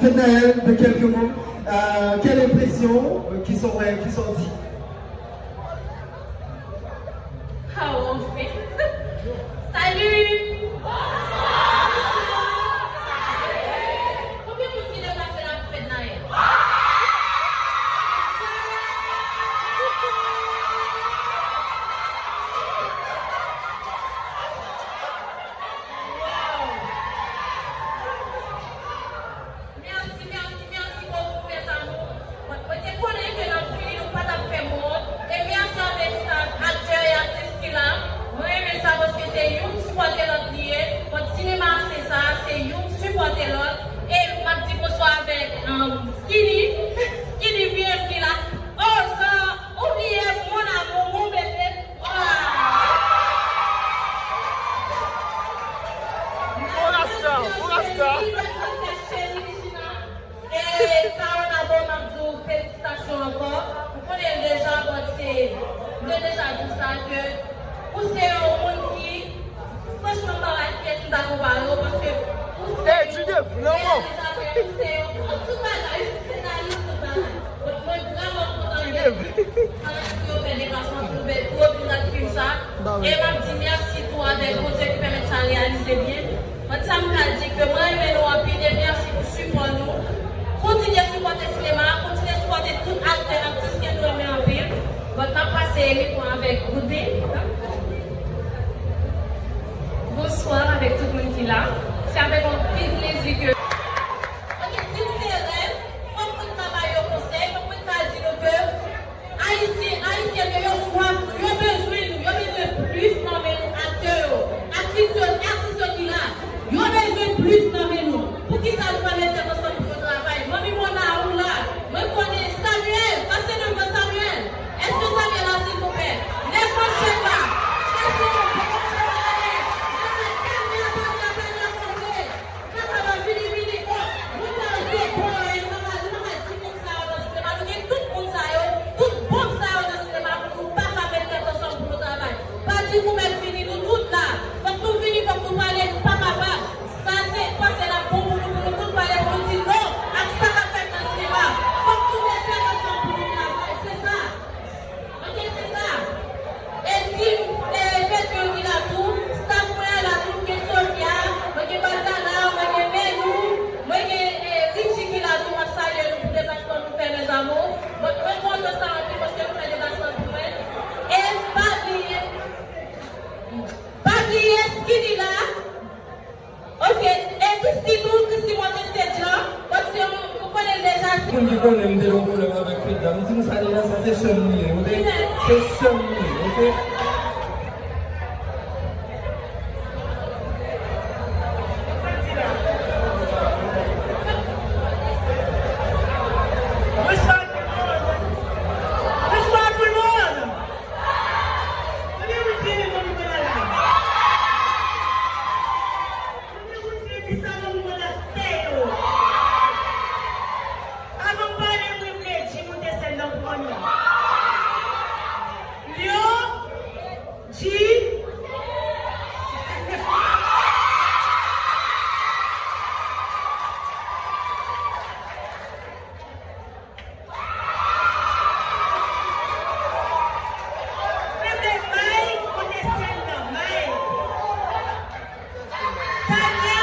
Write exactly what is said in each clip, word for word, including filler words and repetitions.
Fednaelle, de quelques mots. Euh, quelle impression, euh, ki sa w wè, ki sa w di? Ah, anfen. Salut! Bonswa! Salut! Konbyen moun ki deplase la pou Fednaelle? Wow! Mèsi, mèsi, mèsi bokou, mes amours. Mwen, mwen te konnen ke n ap vini, nou pa t ap fè m wont. E mèsi avèk staf, aktè e aktris ki la. Mwen renmen sa paske se youn sipòte lòt li ye. Bon, sinema a se sa, se youn sipòte lòt. E m ap di bonswa avèk, um, Skinny, Skinny V M ki la. Ozan, ou bliye mon amour, mon bébé. Fò rasta, fò rasta. E Carole Nabo, m ap di w felisitasyon ankò. M konnen l deja, but se, m te deja di w sa ke ou se yon moun ki, franchman, m pa wè ak kiyès m ta konpare w, paske ou se yon reyalizatè, ou se yon, tout bagay, ou se senarist, tout bagay. But mwen vrèman kontan ke Carole Nabo fè deplasman pou l vin ak fim sa. E m ap di mèsi tou avèk Bondye ki pèmèt sa reyalize byen. Mwen, sa m ka di ke mwen renmen nou anpil e mèsi pou sipò nou. Kontinye sipòte sinema a, kontinye sipòte tout aktè, aktris ke nou renmen anpil. Bon, n ap pase mikwo avèk Goodby. Bonswa avèk tout moun ki la. Se avèk anpil plezi ke... Ok, si m se rèv, fòk mwen ka ba yo konsèy, fòk mwen ka di nou ke Ayisyen, Ayisyèn yo, yo swaf nou, yo bezwen nou, yo bezwen plis nan men nou, aktè yo, aktris yo, aktris yo ki la, yo bezwen plis nan men nou. Poukisa nou pa met tèt ansanm pou nou travay? Manmi Mona, ou la? Mwen konnen Samuel, pase devan Samuel. Èske Samuel la, silvouplè? Lèv manchèt la. Pase devan, Tanya, Tanya, Tanya, Tanya, Tanya, kontre. Papa, vini, vini. Oh, moun sa yo se bon, eh, nou pa ka, nou pa ka di moun sa yo nan sinema. Nou gen tout moun sa yo, tout bonm sa yo nan sinema pou nou pa ka met tèt ansanm pou nou travay. Pa di nou mèt vini, nou tout la. Fòk nou vini, fòk nou pale, nou pa kapab. Sa se panse l ap bon pou nou, pou nou tout pale, pou nou di non ak sa k ap fèt nan sinema. Fòk nou met tèt ansanm pou nou travay, se sa. Ok, se sa. E tim, e, Fedyo ki la tou, staff mwen an la tou, mwen gen Sofia, mwen gen Bazala, mwen gen Melou, mwen gen, e, Richie ki la tou, m ap salye nou pou deplasman nou fè, mes amours. Bon, mwen kontan sa anpil paske nou fè deplasman pou mwen. E pa bliye, pa bliye Skinny la. Ok, e Christy tou, Christy monte stage lan, paske m, m konnen l deja. Moun ki konnen m te gen yon pwoblèm avèk Fedna, m di nou sa deja, sa se sè m li ye, ok? Se sè m li ye, ok? Bonswa tout moun! Bonswa tout moun! Mwen gen yon ti moun mwen la. Mwen gen yon ti ki sa moun mwen la fè yo. Avan m pale, mwen vle di moute sèn nan pou mwen. Lyon, G. Mete Mike, kote sèn nan, Mike. Tanya,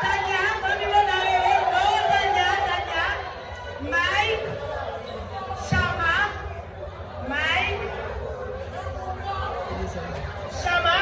Tanya, manmi Mona rele, non, Tanya, Tanya. Mike, Shama, Mike, Shama.